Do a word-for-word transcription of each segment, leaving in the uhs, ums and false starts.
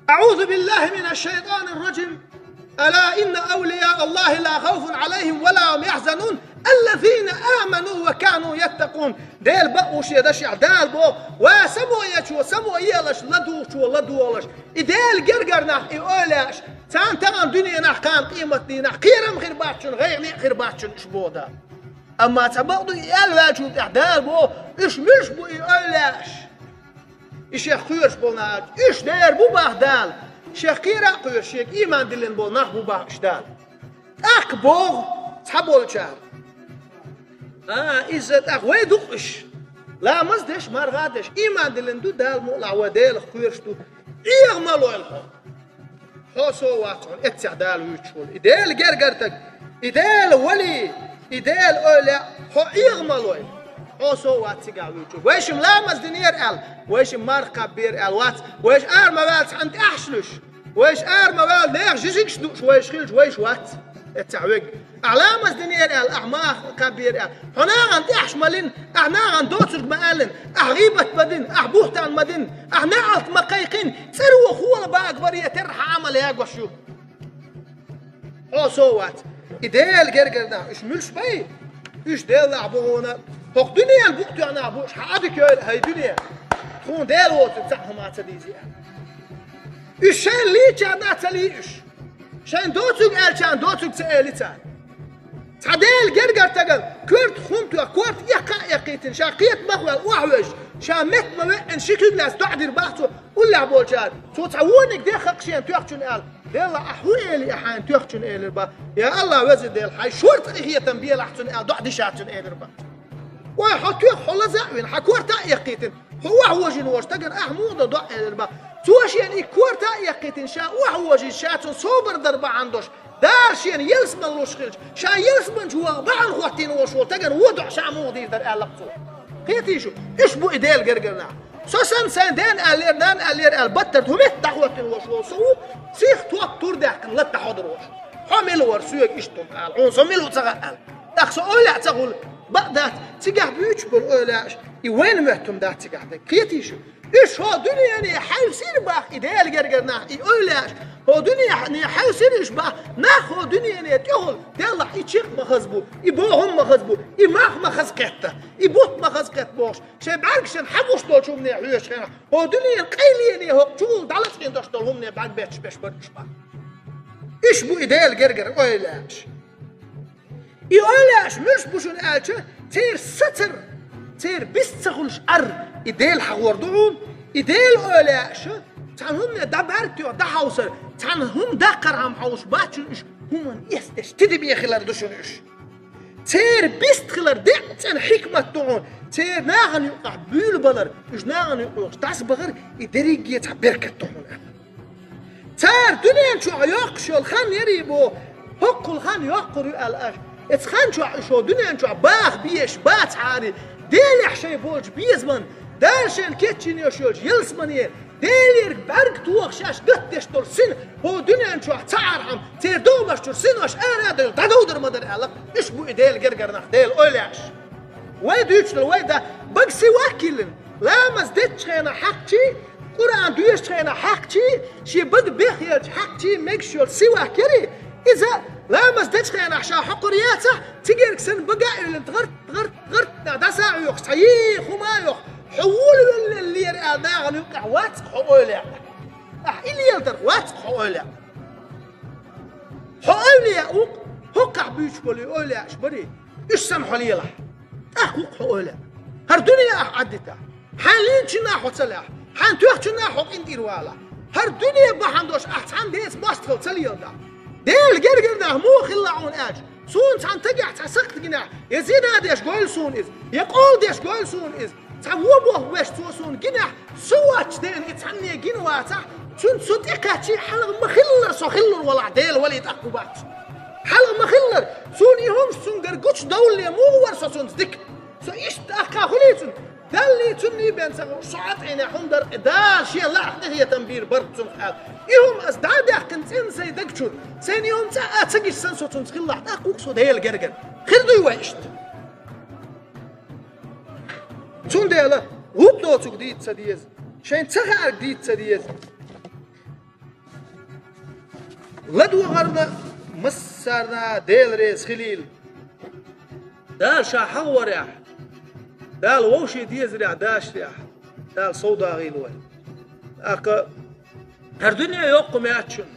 أعوذ بالله من الشيطان الرجيم. ألا إن أولياء الله لا خوف عليهم ولا هم يحزنون الذين آمنوا وكانوا يتقون. Дела бакъ вуш я дашехь Дала боху: «Ва само ечо, само елаш, ладугӀучо, ладогӀалаш». И Дела гергара нах, и эвлаяаш, царна тахана дуьненахь, кхана къематдийнахь кхерам хир бац шуна, гӀайгӀане а хир бац шуна уьш боху Дала. Амма цхьа бакъ ду и аьлла ваьллачул тӀаьхьа Дала боху: «Уьш муьлш бу и эвлаяаш?» И шех кхоьруш болу нах, уьш дера бу бах Дала. Шех кхера а кхоьруш, шега ийман диллина болу нах бу бах уьш Дала. ТӀаккха боху цхьаболчара: «А, иза тӀаккха вай ду-кх уьш. Ламаз деш, марха деш, ийман диллина ду, Дала мукъалахь вай Делах кхоьруш ду. Ӏеха ма лойла хьо. Хьо со вац хьуна эццехь Дала вуьйцуш волу. И Дела гергара стаг, и Дела вали, и Дела эвлаяъ, хьо Ӏеха ма лойла. Хьо со вац цигахь вуьйцуш. Вайшимма ламаз динера аьлла, вайшимма марха кхаьбнера аьлла вац, вайша ара ма ваьлла цхьана тӀехь луьйш. Вайша ара ма ваьлла нехан жижигаш дууш вайша хилча, вайша вац эццехь верг. Ахь ламаз динера аьлла, ахь марха кхаьбнера аьлла, хьо нахана тӀехь ма лин, ахь нахана доцург ма аьллина, ахь гӀийбат ма дина, ахь бухӀтан ма дина, ахь неӀалт ма кхайкхина, цӀеро хола бага баре терра хьан Ӏамал ягош ю. Хьо со вац. И Дела гергара нах, уьш муьлш бай? Уьш Деллахь бу хьуна. ХӀокху дуьненан букъ тоьхна нах бу уьш, хьан Ӏадика йойла, хӀай дуьне. Тхуна Дела воцург цхьаъ хӀума ца дийзи аьлла. Уьш шайна лийчарна а ца лий уьш. Шайн доцург аьллачарна доцург ца эли цара. Цхьа Дела гергара стагана коьрта хӀума тоьхна, корта эккха а эккхийтина, ша кхета ма хьоьлла охьавоьжуш, ша метта ма веъна ши куьг лаьцна доӀа дийр бах цо, уллехь болчара. Цо цхьа вониг дехха-кх шена тоьхначунна аьлла. Деллахь, ахь хӀун эли, ахь хьайна тоьхначунна элира бах: «Я АллахӀ, Веза Дела, хьайн шорта къинхетам белахь цунна», аьлла, доӀа дишац цунна элира бах. Ой, хьо тоьхна, хьо лаза а вина, хьан корта а эккхийтина, хьо охьавожийна волчу стагана ахь муха до доӀа элира бах. Цо шена и корта а эккхийтина, ша охьавожийча, ша цунна собар дар бахьана долуш, Дала шена ялсаман луш хилча, ша ялсаманчу ваха бахьана хӀоттийна волуш волу стагана вон доӀа ша муха дийр дара аьлла-кх цо. Кхетий шу, уьш бу и Дела гергара нах. Со санна сайн дена аьллера, нана аьллера аьлла, баттара хӀун метта дӀахӀоттийна волуш волу со ву, сих топ тур даьккхина лата дӀахьодур волуш. Хьо мила вара соьга иштта хӀума ала, хьуна со мила ву ца хаьа аьлла. ТӀаккха со эвлаяъ ца хуьлу, бакъ дац, цигахь буьйцуш болу эвлаяаш, и вайна моьтту хӀума дац цигахь дерг. Кхетий шу? Уьш хӀо дуьнене хьаьвсира бах и Дела гергара нах, и эвлаяаш. ХӀо дуьнене хьаьвсира уьш бах, нах хӀо дуьнене тӀехула, деллахь, и чекх ма хаза бу, и бохам ма хаза бу, и мах ма хаза кхетта, и бутт ма хаза кхетта бохуш, шайн бӀаьргашна хьан гуш долчу хӀумане хьоьжучу хенахь, хӀо дуьненан къайлене хӀокху чугӀула дӀалацкъийна долуш долу хӀумане бӀаьрг бетташ беш бара уьш бах. Уьш бу и Дела гергара эвлаяаш. И эвлаяаш муьлш бу шуна аьлча, церан сацар, церан бист ца хуьлуш ар, и Дела хьахор ду хьуна, и Дела эвлаяаш, цхьана хӀумане дӀа бӀаьрг тоьхна дӀахьовсар, цхьана хӀума даккхархьама хьовсуш бац шуна уьш, хӀуманна эцдеш тидаме хилар ду шуна уьш. Церан бист хилар декъ цӀена хьикмат ду хьуна, церан нахана юкъахь буьйлабалар, уьш нахана юкъахь дӀасабахар, и дерриге цхьа беркат ду хьуна. Цара дуьнен чохь йоккхуш йолу хан ярий боху, хӀоккхул хан йоккхур ю аьлла аша. Эцу хан чохь уьш хӀо дуьнен чохь баха безаш бацахьара, Делехь шайн болчу безаман, Дала шайна кечйина йолуш йолчу ялсамане, Делера бӀаьрг тоха шаьш гатдеш долу сина хӀо дуьнен чохь ца Ӏархьама, церан догӀмаш чуьра синош ара а девлла, дӀадовдар ма дара аьлла, уьш бу и Дела гергара нах, Делан эвлаяаш. Вай дуьйцуш долу вай да, бага сивак йиллина, ламаз деччу хенахь хьаькхчий, Къуръан доьшучу хенахь хьаькхчий, шен бага бехъелчу хьаькхчий мегаш йолу сивак ярий, иза ламаз дечу хенахь ша хьокхур яцахь, цигерг санна бага а йиллина, тӀгӀарт, тӀгӀарт, тӀгӀарт, дӀаса а Ӏоьхуш, цхьа йий хӀума а йохуш, хьо вула веллал лера аьлла нахана юккъехь вац-кх хьо эвлаяъ. Ахь и леладарх вац-кх хьо эвлаяъ. Хьо эвлаяъ ву-кх, хӀокхахь буьйцуш болу эвлаяаш барий? Уьш санна хьо лелахь, тӀаккха ву-кх хьо эвлаяъ. ХӀара дуьне ахь Ӏаддитахь, хьайн лийначунна хьо ца лаьхь, хьайн тоьхначунна хьо къинтӀера валахь, хӀара дуьне бахьана долуш ахь цхьана деца мостагӀалла ца леладахь, Делан гергара нах муха хилла хьуна аьлча, суна цхьана стагехь цхьа сакхт гинехь, я зина деш гойла суна иза, я къола деш гойла суна иза, цхьа вон бохам беш цо суна гинехь, со воцчу дена и цхьанне гина вацахь, цуьнца со тӀекхаьччий, хьалха ма-хиллара со хиллур валахь, Делан вали тӀаккха ву бац. Хьалха ма-хиллара, суна и хӀумаш цуьнгара гучудовлале муха вара со цуьнца дика? Со иштта тӀаккха хуьлий цунна? Даллий цунний бен ца хууш, со Ӏа тӀе хӀума дара, Дала шен лаахь тӀехетам бийр бара цунах аьлла. И хӀума ас дӀа а даьккхина цӀена сайн даг чуьра, сайна и хӀума цкъа а ца гича санна со цуьнца хиллахь, тӀаккха ву-кх со Делан гергара. Хир дуй вай иштта? Цундела гӀур доцург дийца ца деза, шайна ца хаьарг дийца ца деза. ЛадогӀарна массарна Дела реза хилийла. Дала ша хьагӀ варехь, Дала вовший дезарехь, дашарехь, Дала сов дагӀийла вай. ТӀаккха хӀара дуьне йоккха ма яц шуна.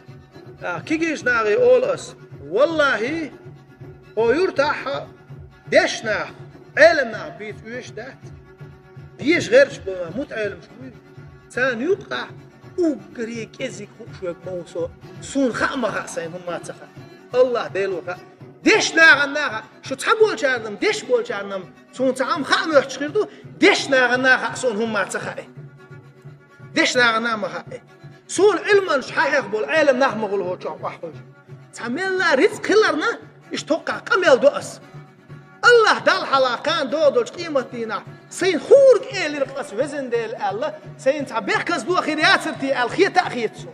ТӀаккха кегийча нахе олу ас: валлахӀи, хӀо юртахь дешна нах, Ӏеламнах бийца оьшуш дац. Деша гӀерташ болу нах мутаӀеламаш буй. Царна юккъехь уггаре кӀезиг хууш верг ма ву со. Суна хаа ма хаьа, сайна хӀумма ца хаьа. АллахӀ Дела ву хаьа. Дешна нахана хаьа, шу цхьаболчарна-м, дешна болчарна-м суна цхьа хӀума хаа моьттуш хир ду, дешна нахана хаьа, суна хӀумма ца хаьа. Дешна нахана ма хаьа. Суна Ӏилманчаш хьахьех болу Ӏеламнах ма хуьлу хӀокху чохь охьахуьйсуш. Цхьа мелла рицкъ хиларна, иштта хӀокхахь къамел до ас. АллахӀ Далла хьалха кхана догӀу долчу къематдийнахь сайна хӀуманиг элира ас, везан Дела, аьлла, сайна цхьа бехказло хир яцара те аьлла хета а хета суна.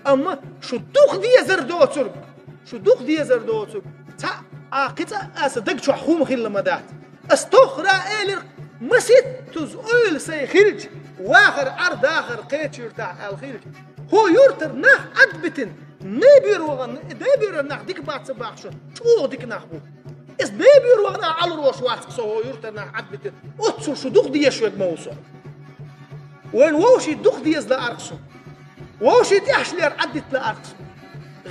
Амма шу дукха дезар доцург, шу дукха дезар доцург, цхьа а кхин цкъа а аса даг чохь хӀума хилла ма дац. Ас тохара элира, маситтаза ойла сайн хилча, вахар Ӏар-дахар кхечу юьртахь аьлла хилча, хӀо юьртара нах Ӏадбитина, Небера вахана, Неберан нах дика бац ца бохуш, чӀогӀа дика нах бу. Иза Небера вахана а Ӏалур волуш вац со хӀо юьртара нах Ӏадбитина. Оццул шу дукха дезаш верг ма ву со. Вайна вовший дукха деза лаьара-кх суна. Вовший тӀехьашаллера Ӏаддита лаьара-кх суна.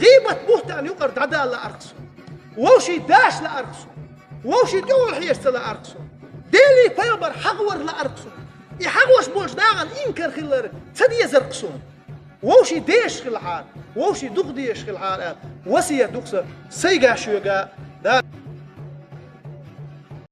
ГӀийбат-бухӀтан юкъара дӀадала лаьара-кх суна. Вовший даш лаьара-кх суна. Вовший тӀехула хьеша ца лаьара-кх суна. Делий пайхамар хьагӀ вар лаьара-кх суна. И хьагӀош болчу нахана инкар хилар ца дезара-кх суна. Вовший дезаш хилахьара, вовший дукха дезаш хилахьара аьлла, васият ду-кх сан сайга шуьга, да.